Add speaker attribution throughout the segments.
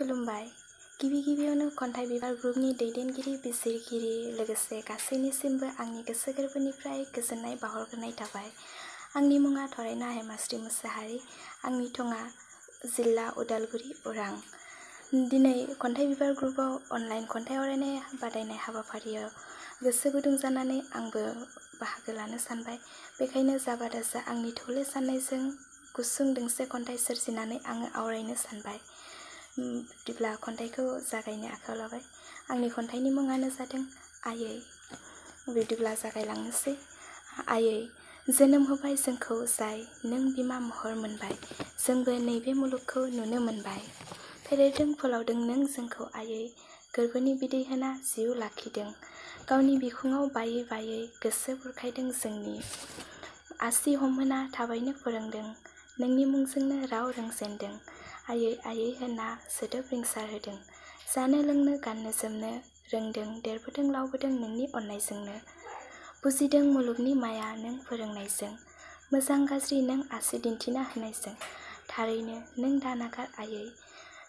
Speaker 1: खुलुमबाय। गिबियावनो खन्थाइ बिबार ग्रुपनि दैदेनगिरि बिजिरगिरि लोगोसे गासैनिसिमबो आंनि गोसो गोरबोनिफ्राय गोजोननाय बावहरग्रोनाय थाबाय। आंनि मुङा थरायना हेमाश्री मुसाहारि। आंनि थङा जिल्ला उदालगुरि उरां। दिनै खन्थाइ बिबार ग्रुपआव अनलाइन खन्थाइ आवरायनाय बादायनाय हाबाफारियाव गोसो गुदुं जानानै आंबो बाहागो लानो सानबाय। बेखायनो जाबादाजा आंनि थौले साननायजों गुसुं दोंसे खन्थाइ सोरजिनानै आङो आवरायनो सानबाय। बिदिब्ला खन्थाइखौ जागायनो आखायाव लाबाय। आंनि खन्थाइनि मुङानो जादों आयै। बिदिब्ला जागायलांनोसै। आयै, जोनोम होबाय जोंखौ जाय नों बिमा महर मोनबाय, जोंबो नैबे मुलुगखौ नुनो मोनबाय। फेदेरदों फोलावदों नों जोंखौ आयै, गोरबोनि बिदै होना जिउ लाखिदों। गावनि बिखुङाव बायै बायै गोसो बुरखायदों जोंनि। आसि हमहोना थाबायनो फोरोंदों, नोंनि मुंजोंनो राव रोंजेनदों। आयै आयै होनना सोदोब रिंसार होदों। जानो लोंनो गाननो जोमनो रोंदों, देरबोदों लावबोदों नोंनि अननायजोंनो। बुजिदों मुलुगनि माया नों फोरोंनायजों, मोजां गाज्रि नों आसि दिन्थिना होनायजों। थारैनो नों दानागार आयै,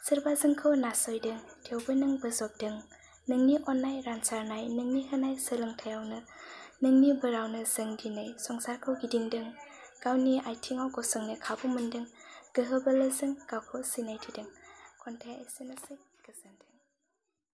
Speaker 1: सोरबा जोंखौ नासयदों थेवबो नों बोजबदों। नोंनि अननाय रानसारनाय नोंनि होनाय सोलोंथायावनो, नोंनि बोरावनो जों दिनै संसारखौ गिदिंदों। गावनि आथिङाव गसंनो खाबु मोनदों, गोहो बोलोजों गावखौ सिनायथिदों। खन्थाइया एसेनोसै, गोजोन्थों।